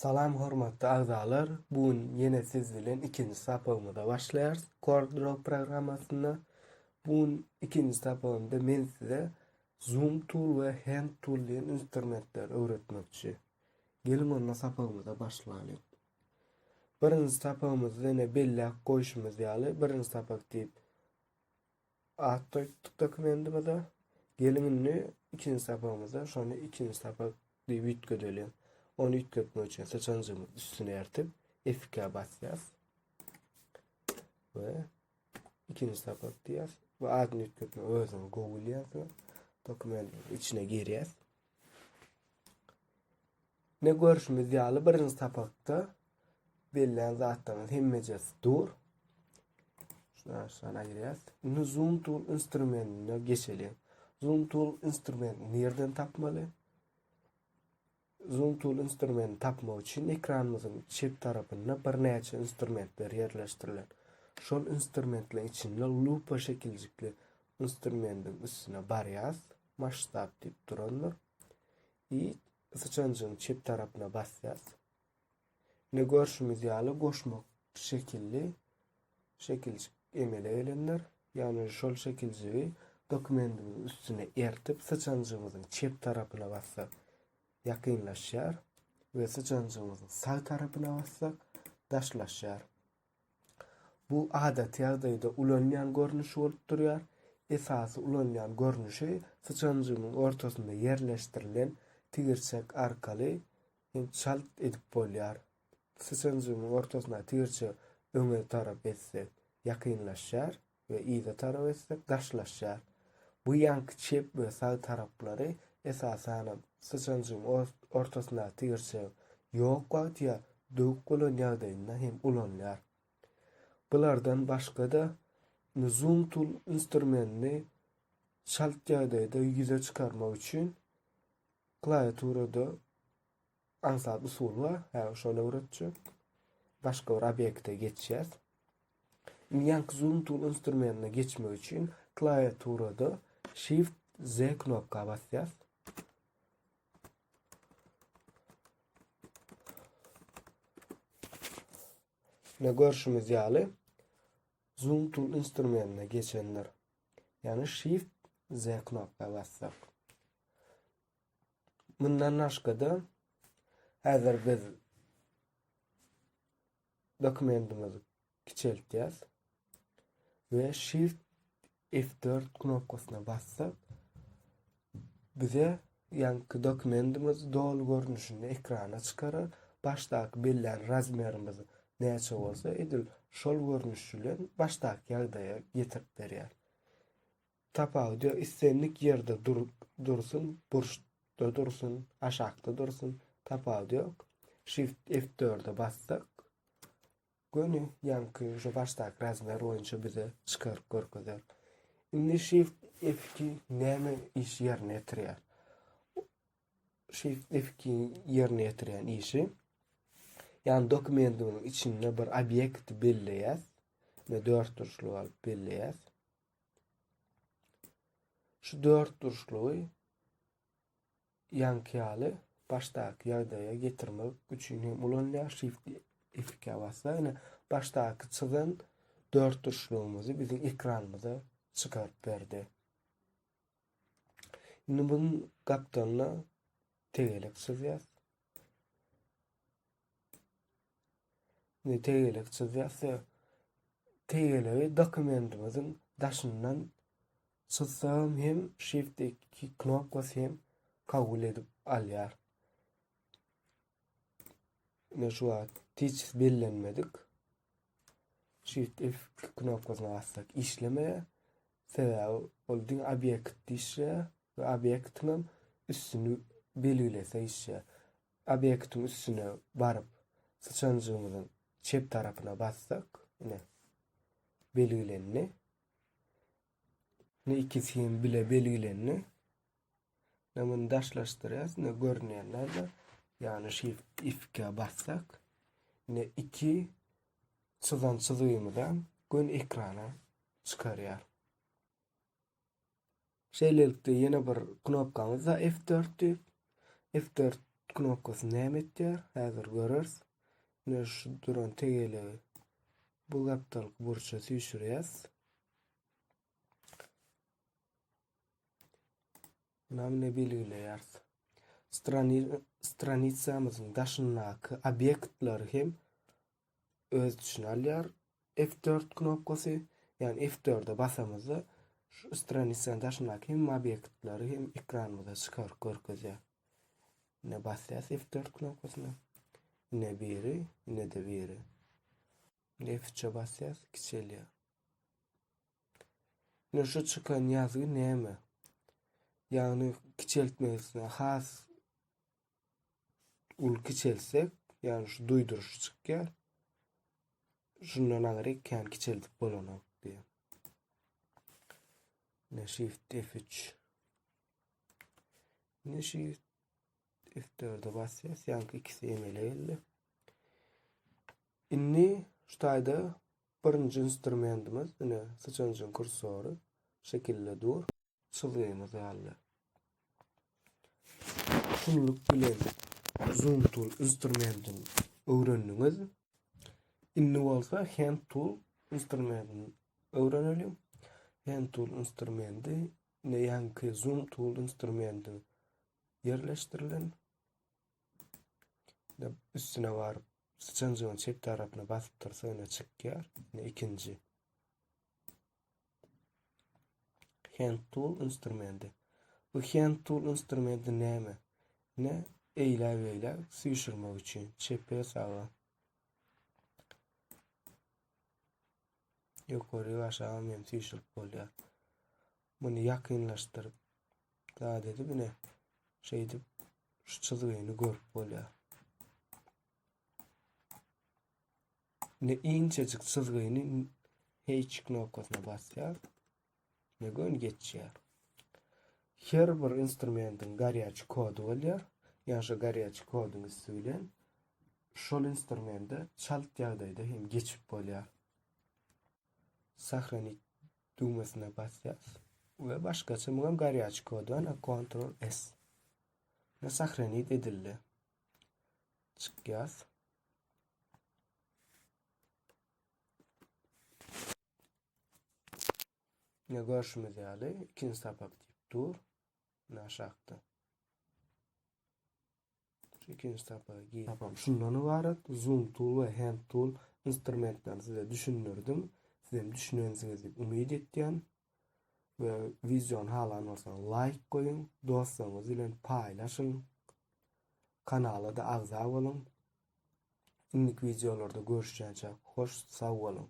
Salam hormatly agzalar, bu gün ýene siz bilen ikinji sapagymyza başlaýarys CorelDRAW programmasynda. Bu gün ikinji sapagymda men size Zoom Tool we Hand Tool diýen instrumentleri öwretmekçi. Geliň onda sapagymyza başlalyň. Birinji sapagymyzda ýene belläp goýşumyz ýaly, birinji sapak diýip at goýupdyk dokumentimize. Geliň indi ikinji sapagymyzda şony ikinji sapak diýip üýtgedeliň. Ony üýtgetmek üçin syçanjygymyzy üstüne ertip F2-ä basýas. We ikinji sapak diýýäs. Bu adyny üýtgetmek özüňiz gowy bilýänsiňiz. Dokumentiň içine girýäs. Ne görşümiz ýaly birinji sapakda bellän zatlaryň hemmejesi dur. Şunu aşağı aýyrýas. Indi Zoom Tool instrumentine geçeliň. Zoom Tool instrumentini nirden tapmaly? Zoom Tool instrumentini tapmak üçin ekranymyzyň çep tarapynda birnäçe instrumentler ýerleşdirilen. Şol instrumentleriň içinde lupa şekiljikli instrumentiň üstüne barýas. Masştab diýip durandyr. I syçanjygyň çep tarapyna basýas. Ine görşümiz ýaly goşmak şekilli şekiljik emele gelendir. Ýagny şol şekiljigi dokumentimiziň üstüne ertip syçanjygymyzyň çep tarapyna bassak ýakynlaşýar we syçanjygymyzyň sag tarapyna bassak daşlaşýar. Bu adaty ýagdaýda ulanylýan görnüşi bolup durýar. Esasy ulanylýan görnüşi syçanjygyň ortasynda ýerleşdirilen tigirçek arkaly hem çalt edip bolýar. Syçanjygyň ortasyndaky tigirçegi öňe tarap etsek ýakynlaşýar we yza tarap etsek daşlaşýar. Bu ýaňky çep we sag taraplary esasanam syçanjygyň ortasyndaky tigirçegiň ýok wagty ýa döwük bolan ýagdaýynda hem ulanylýar. Bulardan başga-da Zoom Tool instrumentini çalt ýagdaýda ýüze çykarmak üçin klawiaturada aňsat usul bar. Häzir şony öwretjek. Başga bir obýekte geçýäs. Indi ýaňky Zoom Tool instrumentine geçmek üçin klawiaturada Shift Z knopka basýas. Ne görşümiz ýaly Zoom Tool instrumentine geçendir. Ýagny Shift Z knopka bassak. Mundan başga-da häzir biz dokumentimizi kiçeltýäs we Shift F4 knopkasyna bassak bize ýaňky dokumentimiz doly görnüşinde ekrana çykarar. Başdaky bellän razmerimiz näçe bolsa edil şol görnüş bilen başdaky ýagdaýa getirip berýär. Tapawudy ýok, islendik ýerde dur, dursun, burçda dursun, aşakda dursun, tapawudy ýok. Shift F4-e bassak, göni ýaňky şu başdaky razmer boýunça bize çykaryp görkezer. Indi Shift F2 näme iş ýerine ýetirýär? Shift F2 ýerine ýetirýän işi, ýagny dokumentimiziň içinde bir obýekti belleýäs we dörtburçluk alyp belleýäs. Şu dörtburçlugy ýaňky ýaly başdaky ýagdaýa getirmek üçin hem ulanylýar. Shift F2 bassa, ýene başdaky çyzan dörtburçlugymyzy biziň ekranymyza çykaryp berdi. Indi bunun gapdalyna tegelek çyzýas. Indi tegelek çyzýas we tegelegi dokumentimiziň daşyndan çyzsagam hem Shift 2 knopkasy hem kabul edip alýar. Ine şu wagt hiç bellenmedik. Shift F2 knopkasyna bassak işlemeýär. Sebäbi ol diňe obýektde işleýär we obýektiň hem üstüni. Belgilese işýär. Obýektiň üstüne baryp, syçanjygymyzyň çep tarapyna bassak, ine, belgilendi. Ine ikisi hem bile belgilendi. Ine muny daşlaşdyrýas, ine görünýänler-de, ýagny Shift F2-ä bassak, ine iki çyzan çyzgymyzam göni ekrana çykarýar. Şeýlelikde ýene bir knopkamyz da F4 diýip. F4 knopkasy näme etýär? Häzir göreris. Ine şu duran tegelegi bu gapdalky burça süýşürýäs. Munam belgileýäris. Stranitsamyzyň daşyndaky obýektleri hem öz içine alýar. F4 knopkasy, ýagny F4-e basamyzda şu stranisanyň daşyndaky hemme obýektleri hem ekranymyza çykaryp görkezýär. Ine basýas F4 knopkasyna. Ine biri, ine-de biri. Ine F3-e basýas, kiçelýär. Ine şu çykan ýazgy näme? Ýagny kiçeltmek isleýän has uly kiçeltsek, ýagny şu duýduryş çykýar. Şundan aňry kän kiçeldip bolanok diýýär. Ine Shift F3. Ine Shift F4-e basýas, ýaňky ikisi emele geldi. Indi şu taýda birinji instrumentimiz, ine syçanjyň kursory şekilde dur. Çyzgymyz galdy. Şunluk bilen Zoom Tool instrumentini öwrendiňiz. Indi bolsa Hand Tool instrumentini öwreneliň. Hand Tool instrumenti ine ýaňky Zoom Tool instrumenti ýerleşdirilen. Üstüne baryp syçanjygyň çep tarapyna basyp dursa ine çykýar. Ine ikinji. Hand tool instrumenti. Bu hand tool instrumenti näme? Ne eýläk-beýläk süýşürmek üçin çepe saga. Ýokary aşaga hem süýşürip bolýar. Muny ýakynlaşdyryp zat edip ine şeýdip şu çyzgyny görüp bolýar. Ine inçejik çyzgyny H knopkasyna basýar. Ne göni geçýär. Her bir instrumentiň garýaçy kody bolýar. Ýagny şo garýaçy koduň üsti bilen şol instrumente çalt ýagdaýda hem geçip bolýar. Sahranit düwmesine basýas we başgaça muňam garýaçy kody bar, Ctrl S. Ne sahranit edildi. Çykýas. Ine görşümiz ýaly ikinji sapak diýip dur. Ine aşakda. Şu ikinji sapaga gir. Sapam şundan ybarat. Zoom tool we hand tool instrumentlerini size düşündirdim. Siz hem düşünensiňiz diýip umyt etýän. We wideony halan bolsaňyz laýk goýuň, dostlaryňyz bilen paýlaşyň. Kanala-da agza boluň. Indiki wideolarda görüşýänçäk hoş sag boluň.